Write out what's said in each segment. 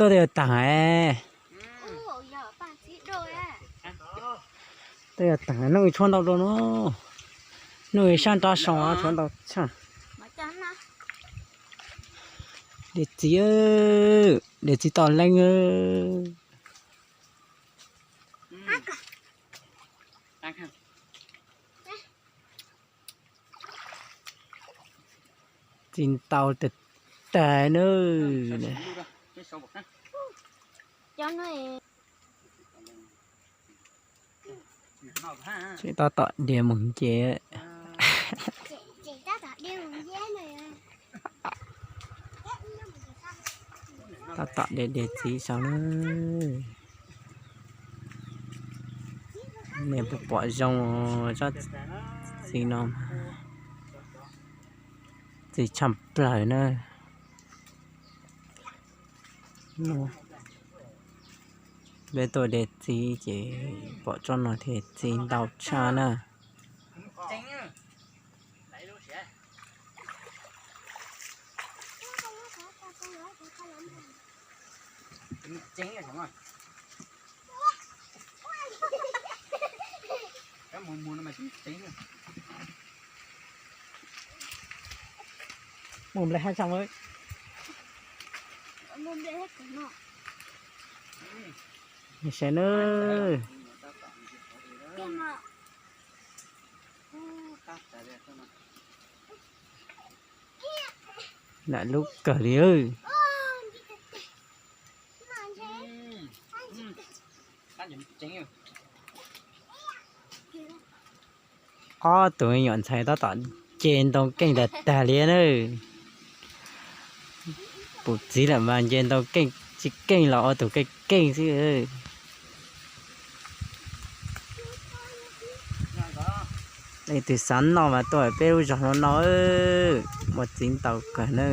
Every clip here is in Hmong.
Tuaj twb yog taag, tuaj yog taag, noj tshuaj ntau dua no, noj sab nrab soo tshuaj ntau tshaj. Diav txiv, diav txiv tom leej. Txiv ntau tag tag na. Tseem tab tom diav mus nce. Tab tom diav diav txiv saud na. Nej puas pom zoo tsob txiv no, txiv tshaj plaws na. Peb tuaj de txiv ces pom tsob no thiaj txiv ntau tshaj na. Mus nplej hab tso. Saib nawb. Lam lub kawg li. Ob tug me nyuam ntxhais tab tom nce ntoo keej tag tag li na. Pum txiv lawm mas nce ntoo keej tsis keej los ua tus keej keej xwb. Leej twg xav noj mas tuaj peb lub zog no noj, muaj txiv ntau kawg na.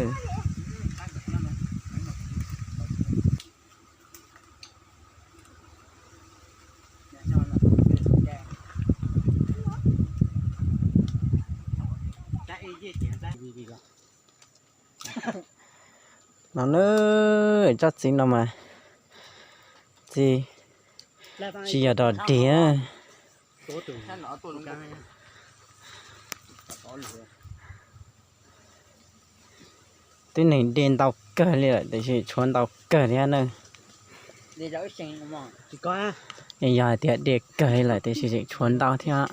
No na, tsob txiv no mas txiv tsis yog dog dig. Twb neeg de ntau kawg li lawm tiam sis tshuav ntau kawg thiab na. Yog hais tias de kawg li lawm tiam sis tseem tshuav ntau thiab.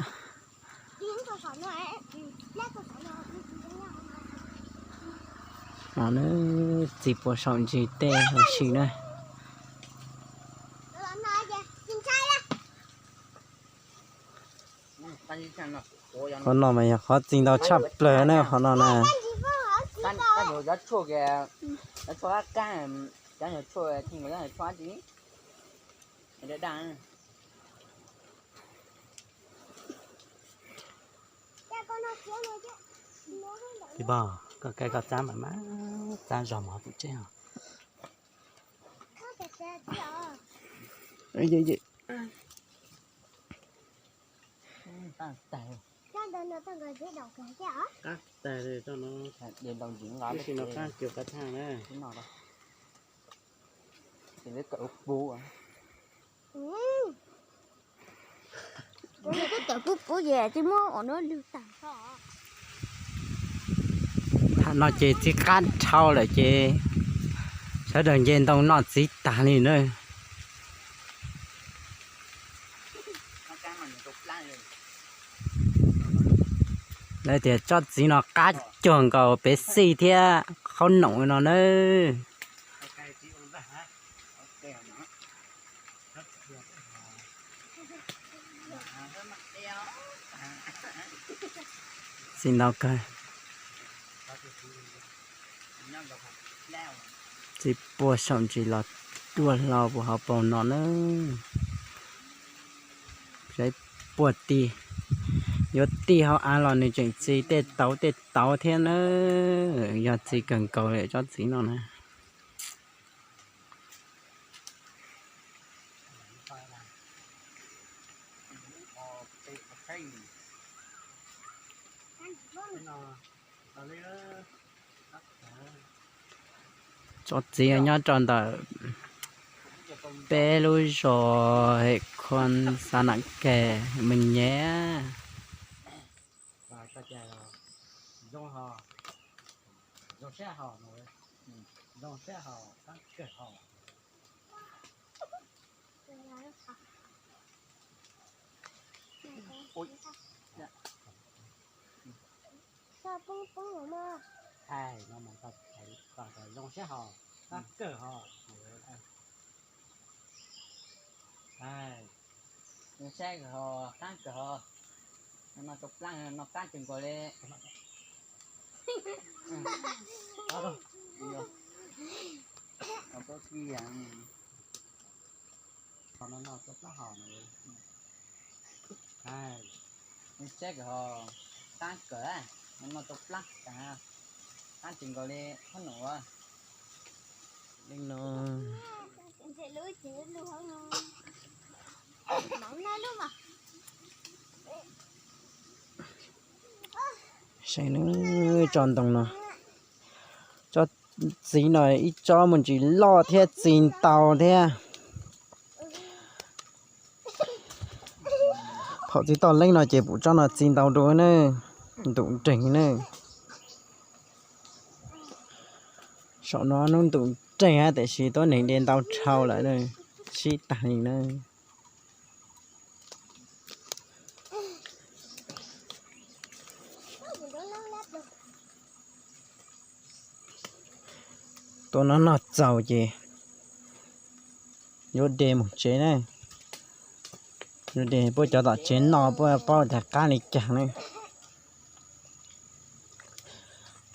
No na, txiv puas saum ntsis tej huv si na. Qhov no mas yog qhov txiv ntau tshaj plaws na, qhov no na. Txiv pog, koj kaij koj txab mas mas txab zog mov pum tseb os. Qab tag li, tsis no qab kiag qab thaj na. Tham no ces txiv qab dhau lawm ces sawv daws nce ntoo noj txiv tag li na. Lawv tias tsob txiv no qab cuag nkaus pev xij thiab qhaub noom no na. Txiv ntau kawg. Txiv puag saum ntsis los tuaj hlo puag hauv paus no na. Saib puag tij, yuav tij hauv av los nws tseem txi tej tauv tej tauv thiab na. Yog txi kawg nkaus li tsob txiv no na. Tsob txiv nyob rau ntawm Peb lub zos Hem Khoo, xav Nam Keg, Mes Nyem. Hais no mas koj, koj zoo siab hos, qab kawg hos. Zoo siab hos, qab kawg hos. No rau plaab, no qab kawg nkaus li. Qhov no no rau plaab hos. Zoo siab kawg hos, qab kawg, no no rau plaab, qab kawg nkaus li, qhov no. Leej no. Saib nws tso ntoo no, tsob txiv no ib tsob muaj ntsis loj thiab txi ntau thiab. Thaum txiv toj leeb no ces pum tsob no txi ntau dua na, ntum nreeg na. Saum no hnub ntum nreeg tiam sis tuab neeg de ntau dhau lawm, sib tag li na. Tuaj noj noj txaus ces yuav de mus tsev na. Yuav de puab cov tom tsev noj puab paub tas qab li cas na.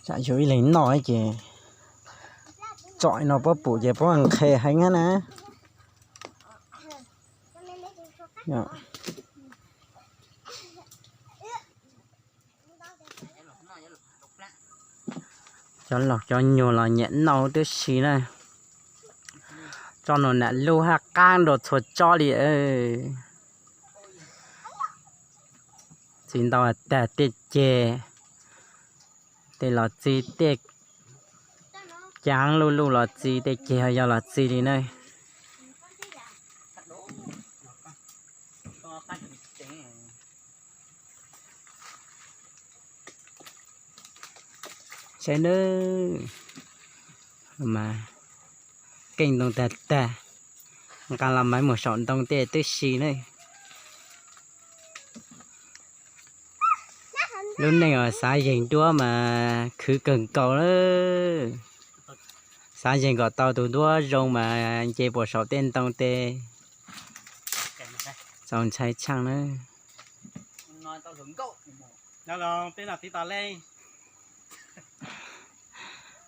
Tsam yug ib leeg noj ces tsom no puab pum ces puab nqhes heev na. Cov laus cov nyuag los nyiam noj tib si na. Tsob no nam lub hab qab nrua txhua tsob li. Txi ntau tag, tej ceg, tej los txi, tej caav luj luj los txi, tej ceg yog los txi li na. Saib nawb, mas keej ntoo tag tag, nqa los mas mus saum ntoo tej tib si na. Lub neej uas xav yeeg duab mas khwv kawg nkaus lawm. Xav yeeg kom tau tus duab zoo mas nce puas saum tej ntoo tej. Txaus ntshai tshaj na.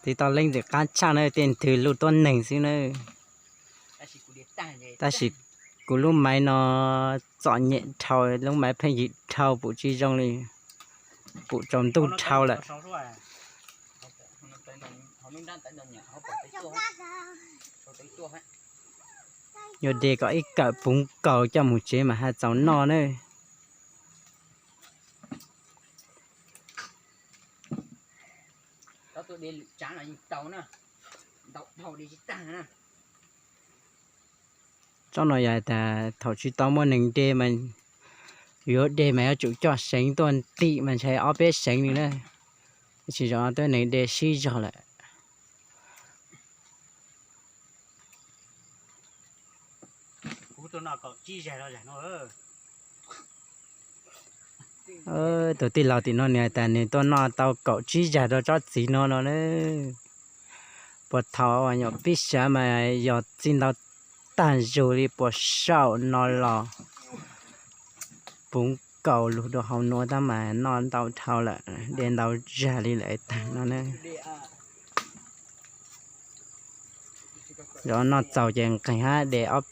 Txiv tau leej ntxim qab tshaj na, tej ntwg luj tuab neeg xwb na. Tab sis kuv lub maiv no txom nyem dhau, lub maiv pheej yig dhau pum tsis zoo li, pum tsaus ntuj dhau lawm. Yuav de kom ib kawm puv nkaus coj mus tsev mas haj txaus noj na. Tsob no yog tas thaum tsis tau muaj neeg de mas yuav de mas yuav tsum coj seev tuaj ntim mas ntshai ob peb seev li na. Tab sis zaum no tuab neeg de sib zog lawm. Tus tij laug tim no nws tas nws tuaj noj tau kaum tsib zag rau tsob txiv no no na. Puas thaum nyuam pib sav mas yog txij ntau tag zug li puas saum no los puv nkaus lug rau hauv nuav tab mas noj ntau dhau lawm, de ntau zag li lawm tag no na. Zov noj txaus ces nqeeg hab de ob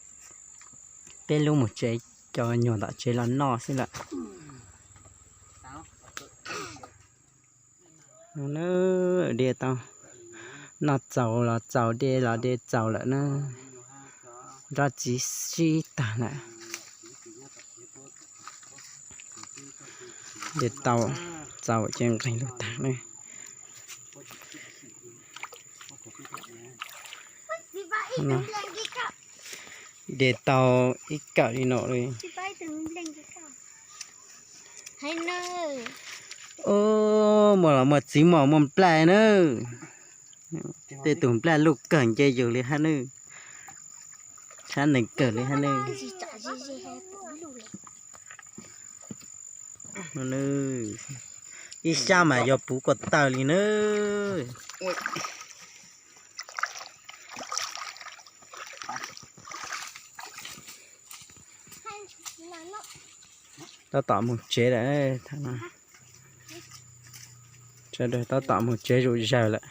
peb lub mus tsev, cov nyuag tom tsev los noj xwb lawm. De tau, noj txaus los txaus, de los de txaus lawm na. Nroj txiv sib tag lawm. De tau, txaus ces nqeeg lug tag na. De tau ib kawm li no li. Ub, muaj los muaj txiv mos muaj nplaj na. Tej tus nplaj luj kawg nce yus li hab na. Tshab neeg kawg li hab na. Ib sab mas yog puv ko taw li na. Tab tom mus tsev lawm. Sawv daws tab tom mus tsev zuj zus lawm.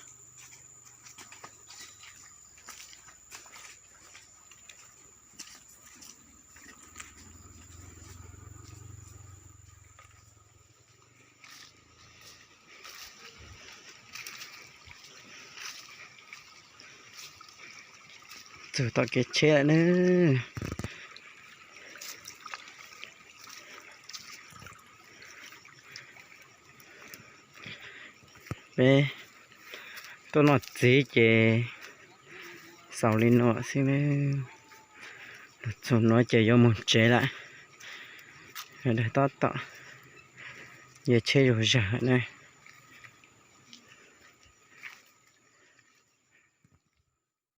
Txug tom kev tsheb lawm na. Peb tuaj noj txiv ces xaus li no xwb na. Lug txug nuav ces yuav moog tsev lawm. Tab tom yog tsheb zuj zus na.